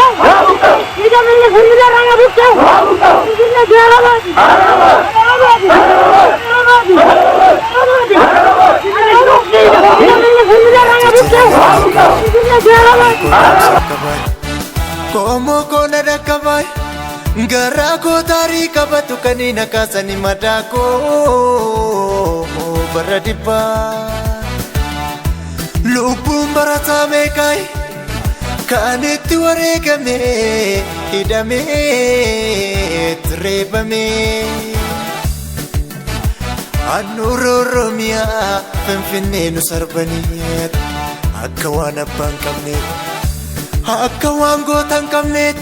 buqqa'u. Hidhamni Finfinneerraa haa buqqa'u. Finfinnee Seerabaati. Seerabaati. Seerabaati. Seerabaati. Hidhamni Finfinneerraa haa buqqa'u. Finfinnee Seerabaati. Qomoo koo na dhaqqabaa garaa koo taarii qabatu kan hin akaasani madaa koo bara dhibbaa. Lubbuun barataa meeqaayi kan itti wareegame hidhamee reebame. Handhuura Oromiyaa Finfinnee nu sarbanii akka waan abbaan qabneef. Akka waan goota hin qabneet,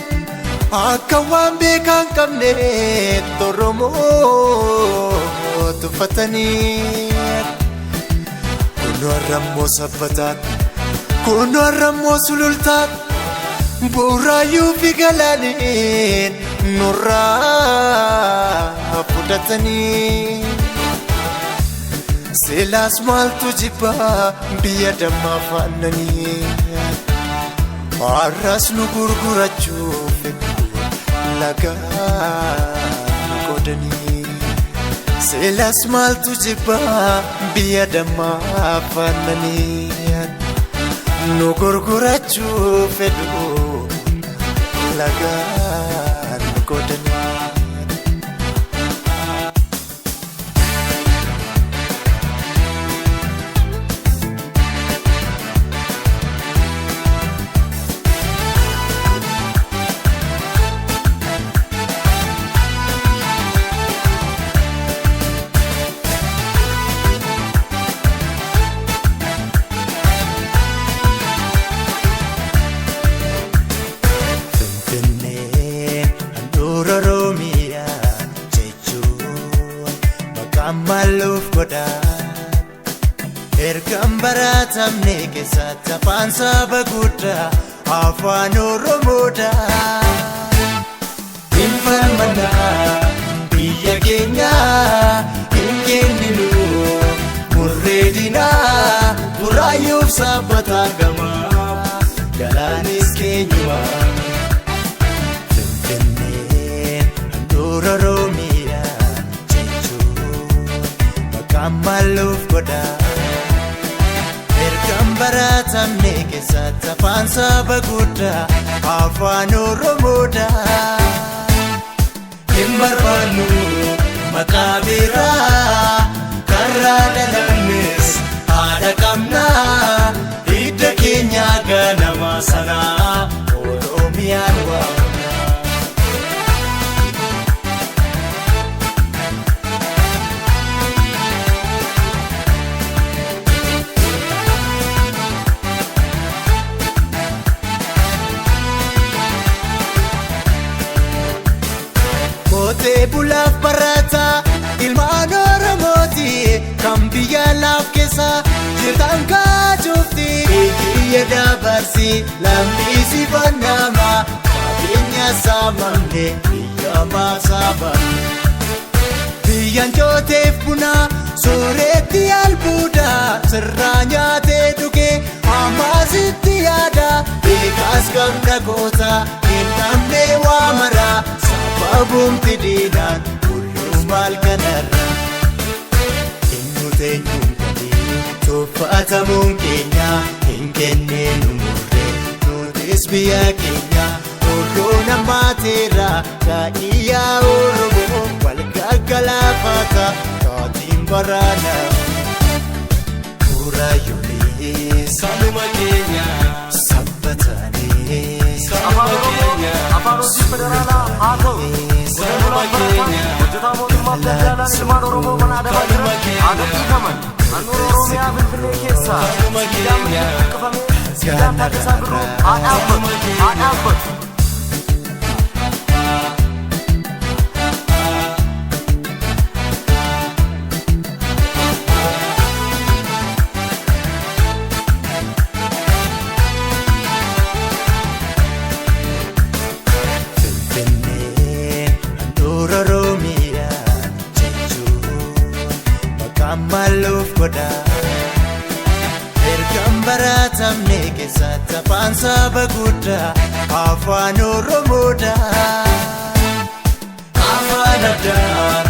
akka waan beekaa hin qabneet, Oromoo tuffatanii. Kunoo har'ammoo Sabbataat, kunoo har'ammoo Sulultaat, Buraayyuu fi Galaaniin nurraa fudhatanii. Silaas maaltu jibbaa biyya dammaa faannanii. Har'as nu gurgurachuuf lagaa nu qoodanii. Silaas maaltu jibbaa biyya dammaa faannanii. Nu gurgurachuu fedhu lagaa nu qoodanii. Finfinnee handhuura Oromiyaa jechuun maqaan maaluuf godha. Ergaan baratamne keessatti afaan saba guddaa afaan Oromoodha. Hin falmannaa biyya keenya hin kenninu murree diinaa Buraayyuuf Sabbataa gamaa Galaanis keenyuma. Finfinnee handhuura Oromiyaa jechuun maqaan maaluuf godha. Ergaan baratamne keessatti afaan saba guddaa afaan Oromoodha. Hin barbaannu maqaa biraa karraa dhalannes haadha qabnaa hidda keenya ganama sanaa Oromiyaan waamna. Qotee bulaaf barataa ilmaan Oromooti kan biyya laaf keessa jirtan kaachufti. Biyya dabarsi lammii si fannama qabeenya saamamne biyya maasabamne. Biyyaan jooteef buna sooretti albuuda sirraa nyaatee dhuge ammaasitti yaada beekaas qabna goota hin dhabne waa mara sababumti diinaan kulluu maal kanarra. Eenyu teenyuun gadii tuffatamuun keenya hin kenneenu murree nutis biyya keenya Orroo namaateera gaa'iyyaa Oromoo wal gaggalaafata taatiin baraana. Buraayyuulee Sanuma keenya. Sabbataanee Sanuma keenya. Afaan hojii federaalaa haa ta'u. Qotee bulaan barataan hojjetaa mootummaa federaalaan ilmaan Oromoo mana adabaa jiran haa gadhiifaman. Handhuura Oromiyaa Finfinnee keessaa siidaan Minilik buqqifamee siidaan Taaddasaa Birruu haa dhaabbatu. Haa dhaabbatu. Finfinnee handhuura Oromiyaa jechuun maqaan maaluuf godha. Ergaan baratamne Finfinnee keessatti afaan saba guddaa afaan Oromoodha. Afaan addaa,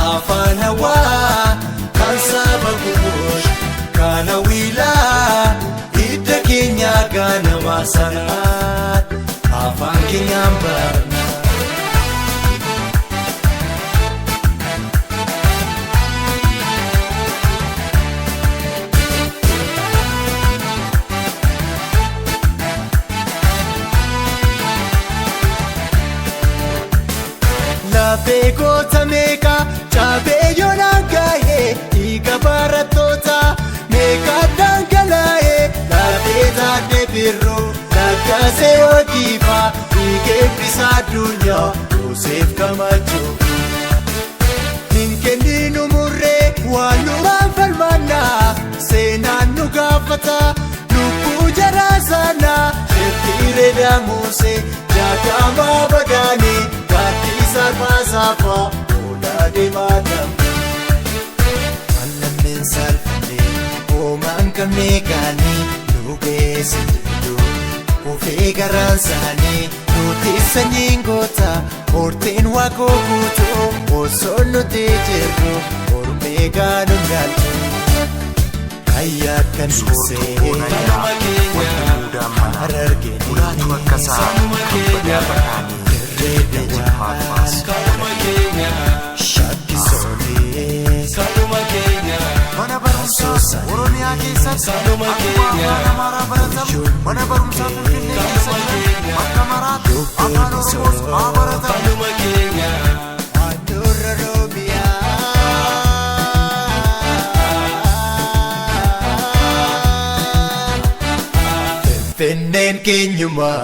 afaan hawaa, kan saba Guush, kan hawwiilaa, hidda keenyaa ganama sanaa, afaan keenyaan barna. Lafee goota meeqa cabee yoonaan gaa'ee dhiiga barattoota meeqa dhangala'ee lafee taatee birruu lakkaasee hojiifaa dhiiga eebbisa addunyaa Yoseef Gamachuu. Hin kenninu murree waan nurraan falmannaa seenaan nu gaafata lubbuu jaraa sanaa sheffiiree damuusee jaakamaa badaanii gaaddisa arfaasaafaa oolaa deemaa dambe. Mallammeen saalfannee hoomaan qabnee kaanii nu geesse jedhu ufee garaan isaanii nuti sanyiin goota horteen waaqoo guutuu osoo nuti jirru hormee gaanu nyaaltu. Ayyaa kan Soortuu Boonayyaa wanta muudaan mana Harargee Mulaatu Akkasaa Kabbadaa Badhaanii Dirree Hidda Jimmaatumaas Shakkisoolee Mana barumsaa Oromiyaa keessatti akkuma afaan Amaaraa baratamu mana barumsaa Finfinnee keessa jiran bakka maraatti afaan Oromoos haa baratamu. Handhuura Oromiyaa. Finfinneen keenyumaa.